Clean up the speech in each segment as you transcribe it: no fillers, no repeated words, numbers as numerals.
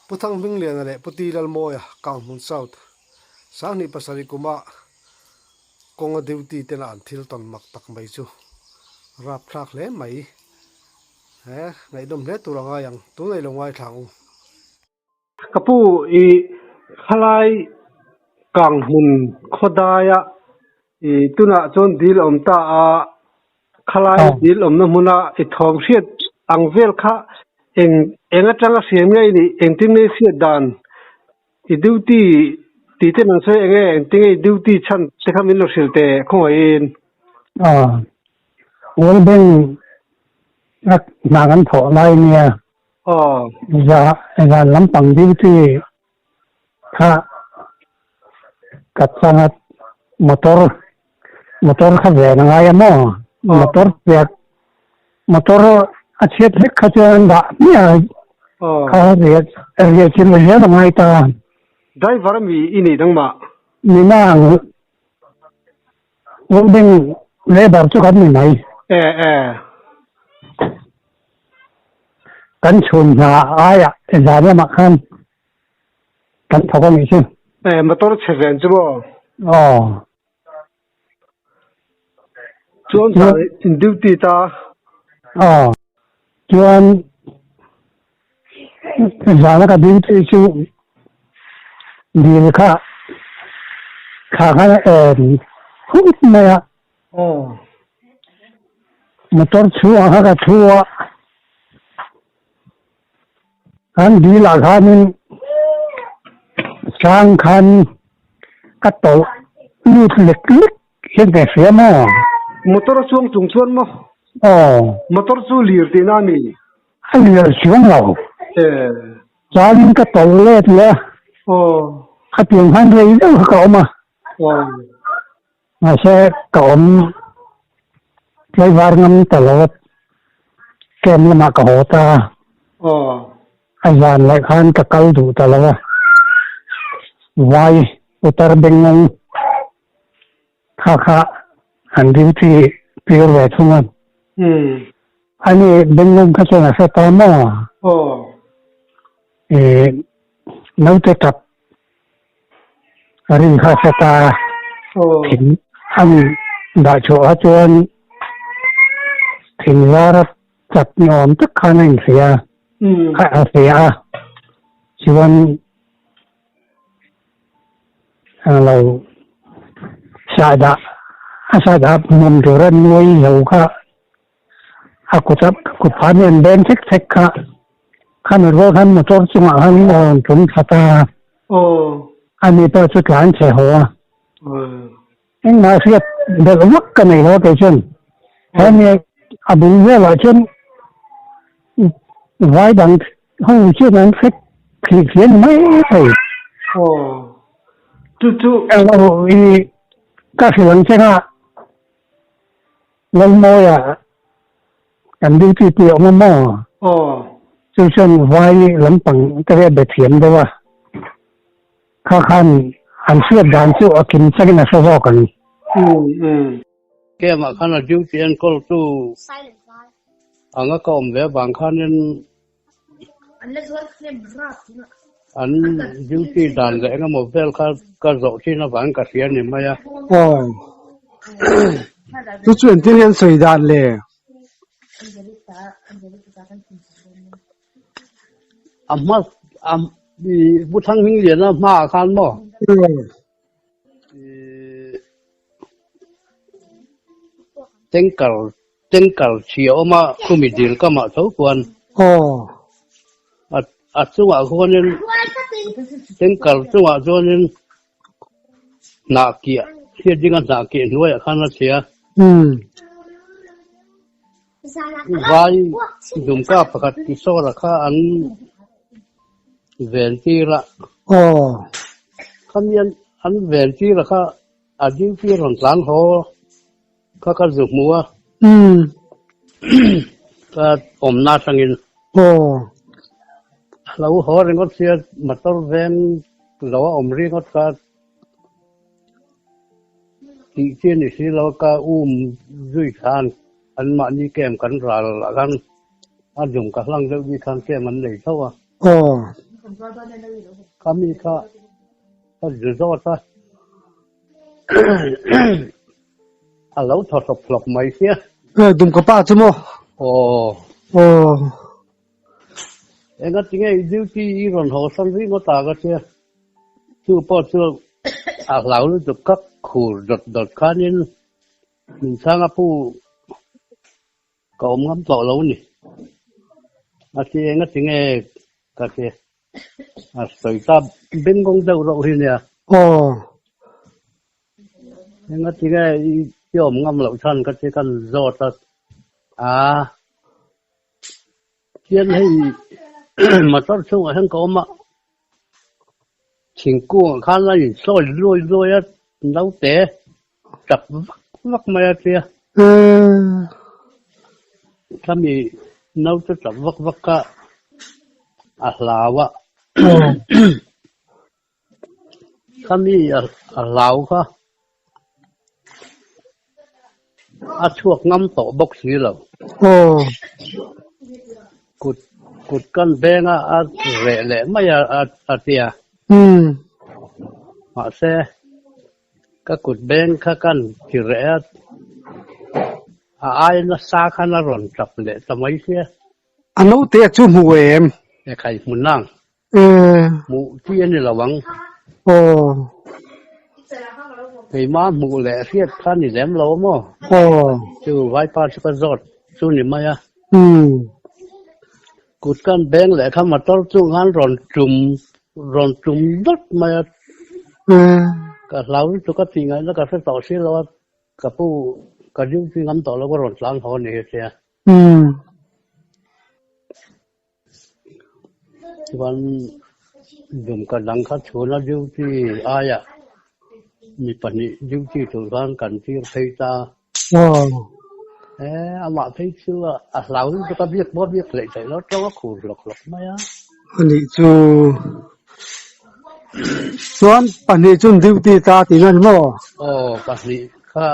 Pu Thanghmingliana leh Pu Ti Lalmawia, Kanghmun South, 27 kuma kawnga duty tena an thil tawn mak tak mai chu rapthlak hle mai. He ngaihdawm hle tur a ngai ang, tunah i lo ngaithla ang u. Ka pu i khalai Kanghmun khawdaia i tunah chuan dil a awm ta a, khalai dil awmna hmuna i thawm hriat ang vel kha eng eng atanga hria nge i nih, engtin nge i hriat dan i duty tih te nang sawi eng nge engtin nge i duty chhan te kha min lo hrilh teh khawngaihin. Aw, World Bank a hna kan thawh lai nia. Aw. Zan lampang duty kha ka changa motor motor kha ven a ngai a maw motor piak motor a chhiat hlek kha chuan an dah hmiah a kha riah riah chilh zel a ngai ta. Driver ami i nih dang mah? Ni na ang welding labour chu kan ni mai. E e. Kan chhun hna aiah zan lamah khan kan thawk a nih chu. E motor chhe ven chu maw? Aw. Chuan zan in duty ta? Aw. Chuan zana ka duty chu dil kha thla khan a en khut mai a. Aw. Motor chhungah kha ka thu a. Kan dilah khanin sang khan ka tawlh lut lek lek hian ka hria maw? Motor a chuang chung chuan maw? Aw. Motor chu lir tihna a ni? A lir chuang lo. Eh. Chuanin ka tawlh let leh a. Aw. Khatiang khan rei deuh kha ka awm a. Aw. Mahse ka awm tlaivar ngam ta lo a, camp lamah ka haw ta a. A zan leh khan ka kal duh ta lo a, vai putar bengngawng kha kha an duty tir ve thung a. Ani bengngawng kha chuan a hre ta maw? Ih naute tap Rin kha hre ta thing an dah chhuah kha chuan thing zar a chat ni awm tak khan a inhria a hria a chuan a lo sahdah a sahdah hmun tur a nuai zo kha a kut a kut phah nen beng thek thek kha khami rual khan motor chungah khan a rawn tum thla ta a ani pawh chu tlan chhe haw a engmah hriat belh vak ka nei lo a kei chuan hemi a bul velah chuan vai dang ho chuan an hre thlih thli a ni mai thei chu chu i ka hrilh ang che kha. Lalmawia kan duty pui a awm a maw? Aw. Chu chuan vai lampang te hi a be thiam deuh a, kha khan an hriat dan chu a kim chakin a hre zawk ang. Umm umm. Camp-ah khan a duty enkawltu anga ka awm ve avang khanin An duty dan leh engemaw vel kha ka zawh thin avangin ka hria ni mai a. Aw. Chu chu entir hian sawi dan le? A hma a Pu Thanghmingliana hmaah khan maw? Tanker tanker chhia awm a khumi dil kamah tho chuan Aw. A a chungah khuanin tanker chungah chuanin hnah kiah hriat dinga hnah kiah hnuaiah khan a chhia. Umm. Vai dumka pakhat Kishore-a kha an ven tir a. Aw. Khami an an ven tir a kha a duty rawn tlan haw kha ka zu hmu a. Umm. Ka awmna atangin. Aw. A lo haw ringawt sia motor veng lo a awm ringawt kha. Tih chi a ni si lo ka um zui khan anmahni camp kan ral ah khan a dung ka hlang deuh bik khan camp an nei tho a. Aw. Kha mi kha ka zu zawt a, a lo thaw hlawp hlawp mai sia. Dumka pa chu maw? Aw. Aw. Enga tinge i duty i rawn haw san ringawt a ka tia. Chu pawh chu a hlau lutuk ka khur dawt dawt khanin min chhang a pu ka awm ngam tawh lo ni. A ti enga tinge ka ti a sawi ta bengkawng deuh reuh hi nia. Aw. Enga tinge i awm ngam loh chhan ka ti kan zawt a. Aa. Hian hei motor chhungah hian ka awm a, thingkungah khan a insawi luai luai a, naute chak vak vak mai a tia. Khami naute chak vak vak kha a hlau a, khami a hlau kha A chhuak ngam tawh bawk si lo. Kut kut kan veng a a reh leh mai a a tia. Mahse ka kut beng kha kan ti reh a, a ai nasa khan a rawn tap leh ta mai sia. A naute chu hmu em? Ekhai hmun ang. Hmuh chi a ni lo ang. Aw. Keimah hmuh leh hriat kha ni lem lo maw? Aw. Chu vaipa chu ka zawt chu ni mai a. Kut kan beng leh kha motor chu khan rawn tum rawn tum dawt mai a. Ka hlau lutuk ka tih ngaihna ka hre tawh si lo a, ka pu ka duty ngam tawh lo ka rawn tlang haw a ni tia. Chuan dumka dang kha chhuna duty aiah mi pahnih duty tur khan kan tir phei ta. Eh amah phei chu a hlau lutuk a biak pawh a biak hleih theih loh tawng a khur hlawk hlawk mai a. Anih chu chuan pahnih chu duty ta tih na ni maw? Aw pahnih kha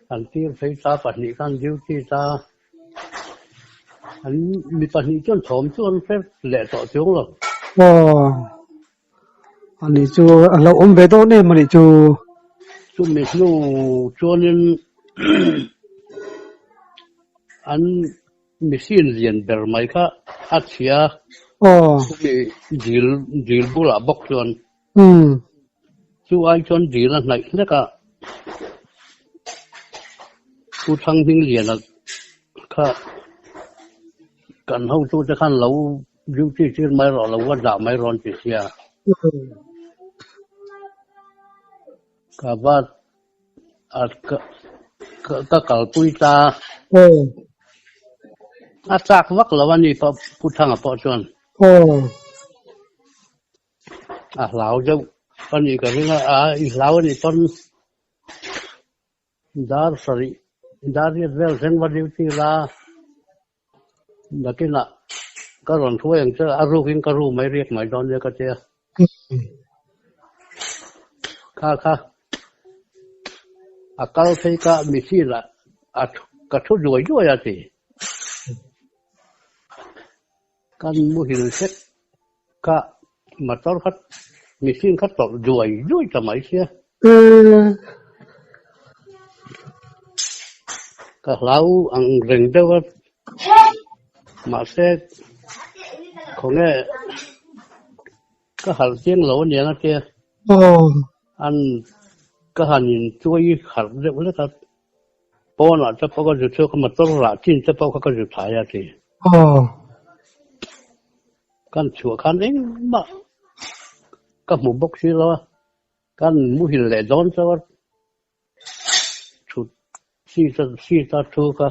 kan tir phei ta pahnih khan duty ta. An mi pahnih chuan thawm chu an hre leh tawh chuang lo. Aw, ani chu a lo awm ve dawn em ani chu. Chumi hnu chuanin an machine lian ber mai kha a chhia. Aw. Chumi dil dil bulah bawk chuan. Chu ai chuan dil a hnaih hlek a, Pu Thanghmingliana kha kan hotute khan lo duty tir mai rawh lo va dah mai rawn ti sia. Ka va ka kalpui ta. A chak vak lo a ni Pu Thanga pawh chuan. A hlau deuh a nih ka ring a, a i hlau a nih pawn dar sarih dar riat vel thleng va duty la nakinah ka rawn hruai ang che a rukin ka ru mai riak mai dawn nia ka tia. Kha kha a kal phei ka machine ah a ka thu duai duai a ti. Kan muhil hlek kha motor kha machine kha tawlh duai duai ta mai sia. Ka hlau ang reng deuh a, mahse khawnge ka harh chiang lo aniang a tia. An ka han intuai harh deuh hlek a. Pawnah te pawh ka zu chhuak a, motor rah chin te pawh kha ka zu thai a ti. Kan chhuah khan engmah ka hmu bawk si lo a, kan muhil leh dawn chauh a, thut seat a seat a thu kha.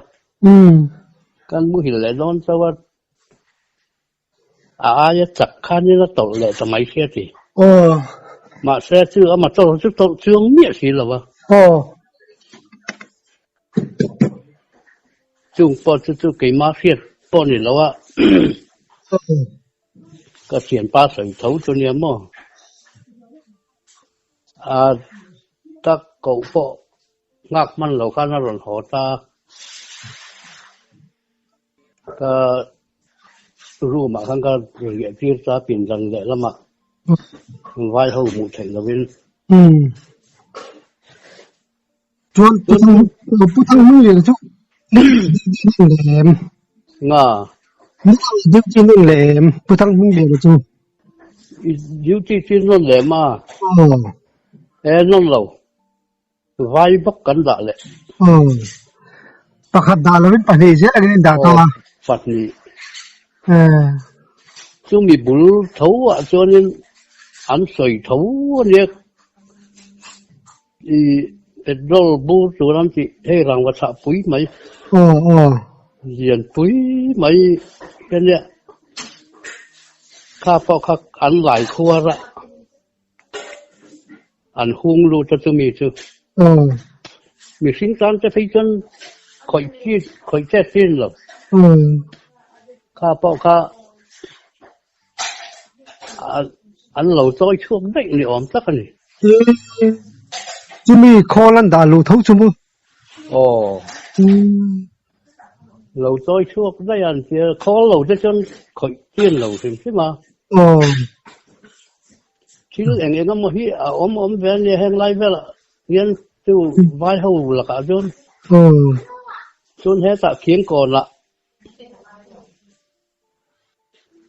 Kan muhil leh dawn chauh a, a aia chak khanin a tawlh leh ta mai sia ti. Mahse chu a motor chu tawlh chuang miah si lo a. Chung pawh chu chu keimah hriat pawh ni lo a, ka thianpa sawi tho chu nia maw. A ka koh pawh nghak hman lo khan a rawn haw ta. Ka. Room ah khan ka riah tir ta pindan leh lamah vai ho hmuh theih lovin. Chuan Pu Thang Pu Thanghmungliana chu leh em? Nga. Duty nun leh em Pu Thanghmungliana chu? Duty chu nawn leh ma. Aw. E nawn lo. Vai bawk kan dah leh. Aw. Pakhat dah lovin pahnih zel angin in dah ta a. Pahnih. Eh. Chumi bul tho ah chuanin an sawi tho ania. I petrol bur tur an tih hei rangva chhah pui mai. Aw aw. Lian pui mai ania. Kha pawh kha an lai khuar a. An hung lut a chumi chu. Aw. Mihring tan te phei chuan khawih chi khawih chet chi ni lo. Aw. Kha pawh kha an lo chawi chhuak daih ni awm tak a ni. Chumi khawl an dah luh tho chu maw? Aw. Lo chawi chhuak daih an tia khawl lo te chuan khawih chi ni lo hrim hrim a. Aw. Thil eng eng emaw hi a awm awm ve ania heng lai velah hian chu vai ho lakah chuan. Aw. Chuan hetah khiang kawnah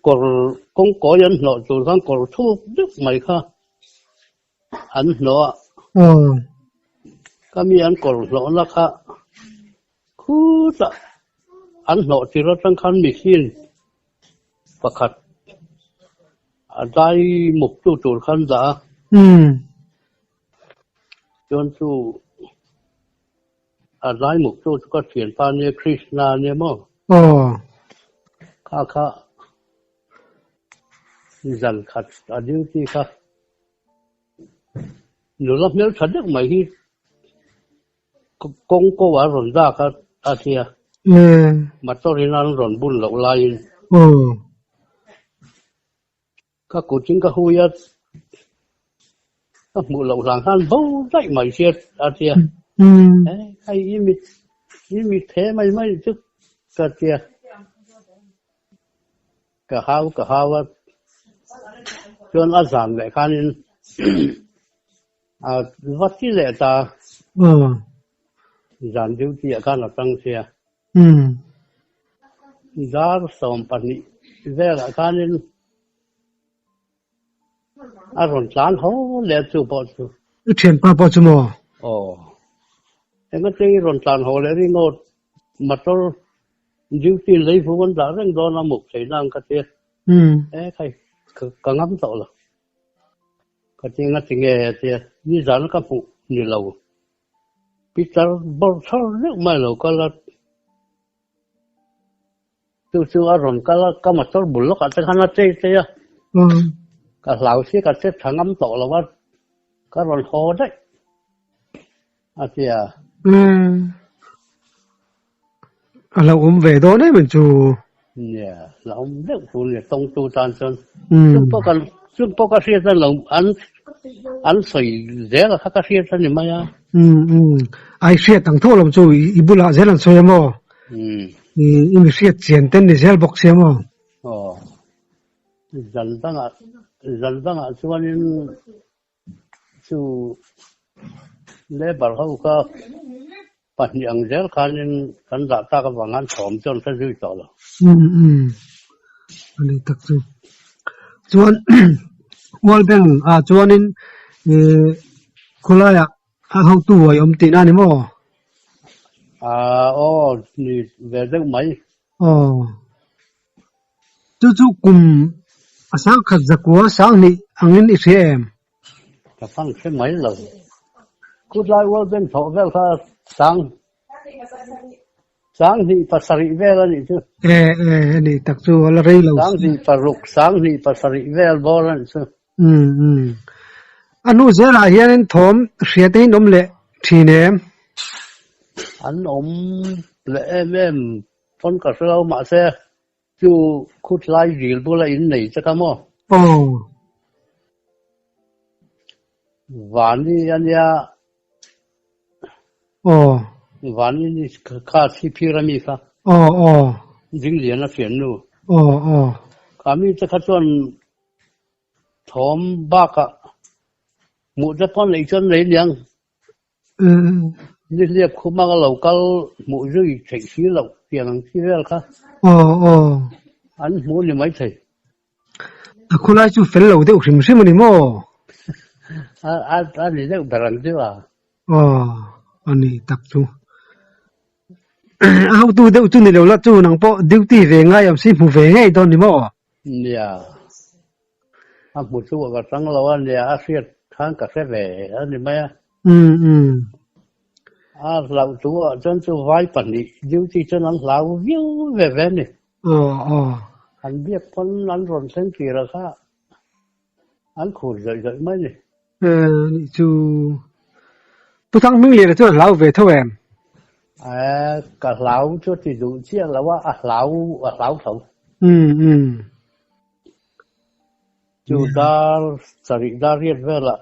Kawr kawngkawi an hnawh tur khan kawr thuk deuh mai kha an hnawh a. Ka mi an kawr hnawhna kha khutah an hnawh tir atang khan machine pakhat a dai muk tu tur khan dah a. Chuan chu A zai muk chu chu ka thianpa nia Krishna nia maw? Aw. Kha kha zan khat a duty kha nula hmel tha deuh mai hi kawng ko a rawn dak a a tia. Motor in an rawn bun loh laiin. Aw. Ka kut in ka hui a, ka hmuh loh hlan khan bo daih mai sia a tia. Hei i mit i mit the mai mai chu ka tia. Ka hau ka hau a, chuan a zan leh khanin a va ti leh ta. Zan duty ah khan a tang sia. Dar 12 velah khanin a rawn tlan haw leh a chu pawh chu. I thianpa pawh chu maw? Aw. Engati i rawn tlan haw leh ringawt motor duty lei vung an dah reng dawn a muk theih nan ka tia. E khai ka ngam tawh lo. Ka ti engati nge a tia nizan ka hmuh ni lo. Pitar bawr thar deuh mai lo kal a, chu chu a rawn kal a, ka motor bul lawkah te khan a chei chei a, ka hlau si ka che tha ngam tawh lo a, ka rawn haw daih a ti a. A lo awm ve dawn em ang chu. Nia, la awm deuh tur nia tawngtu tan chuan. Chung pawh kan chung pawh ka hriat a lo an an sawi zel a kha ka hriat a ni mai a. Um ai hriat ang tho lo chu i bulah zel an sawi a maw? I mi hriat chian ten ni zel bawk sia maw? Aw. Zan dangah zan dangah chuanin Chu labour ho kha pahnih ang zel khanin kan dah tak avang an thawm chuan ka zui tawh lo. Um um a ni tak chu. Chuan World Bank ah chuanin ih khawlaiah a hotu a awm tihna a ni maw? Ah aw ni ve deuh mai. Aw. Chu chu kum a sangkhat zakua sanghnih angin i hria em? Ka fang hre mai lo. Khutlai World Bank thawh vel kha sang sanghnih pasarih vel a nih chu. E e a nih tak chu a la rei lo. Sanghnih paruk, sanghnih pasarih vel bawr a nih chu. Um um. A hnu zelah hianin thawm hriat a inawm leh thin em? An awm leh em em. Pawn ka hre lo mahse chu khutlai dil bula in nei che kha maw? Aw. Vani a nia. Aw. Vani ni kha chhiphir a mi kha. Aw aw. Dinglian a thiannu. Aw aw. Kha mi te kha chuan thawm bakah hmuh te pawh neih chuan nei niang. Nihliap khuma ka lo kal hmuh zui theih si loh tiang ang chi vel kha. Aw aw. An hmuh ni maithei. A khulai chu fel lo deuh hrim hrim a ni maw? A a ni deuh ber ang chu a. Aw a ni tak chu. A hotu deuh chu ni lo la chu nang pawh duty ve ngai awm si hmu ve ngei dawn ni maw? Nia. A hmu chu ka tang lo a nia a hriat khan ka hre ve a ni mai a. Umm umm. A hlauh chu ah chuan chu vai pahnih duty chuan an hlau viau ve ve a ni. Aw aw. An biak pawn an rawn thleng tir a kha an khur zawih zawih mai a ni. Eh nih chu Pu Thangmingliana chuan a hlau ve tho em? Eh ka hlau chu a ti duh chiah lo a, a hlau a hlau tho. Umm umm. Chu dar sarih dar riat velah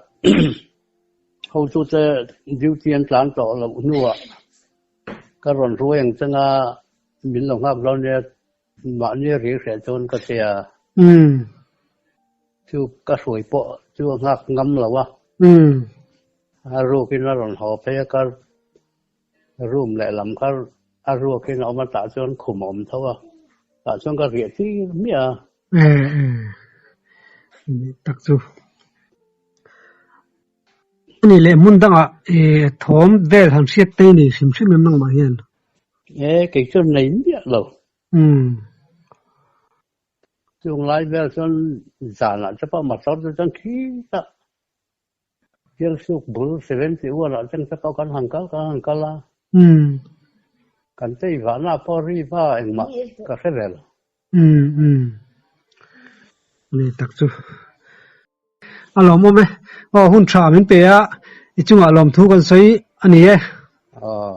hotute duty an tlan tawh loh hnuah ka rawn hruai ang changa min lo nghak dawn nia mahni a ri hreh chuan ka tia. Chu ka hruai pawh chu a nghak ngam lo a. A rukin a rawn haw phei a ka room lehlam kha a ruakin a awm a tah chuan khum a awm tho a tah chuan ka riah tir miah a. Eh eh nih tak chu ani leh hmun dangah eh thawm vel han hriat te ni hrim hrim em nangmah hian. Eh kei chuan nei miah lo. Umm. Chung lai vel chuan zanah te pawh motor te chuan khitah Sialsuk bul 71 ah cheng te pawh kan han kal kan han kal a. Umm. Kan tei vahna pawh ri va engmah ka hre ve lo. Umm umm. Ni tak chu. A lawmawm e. Aw hun tha min pe a, i chungah lawmthu kan sawi a ni e. Aw.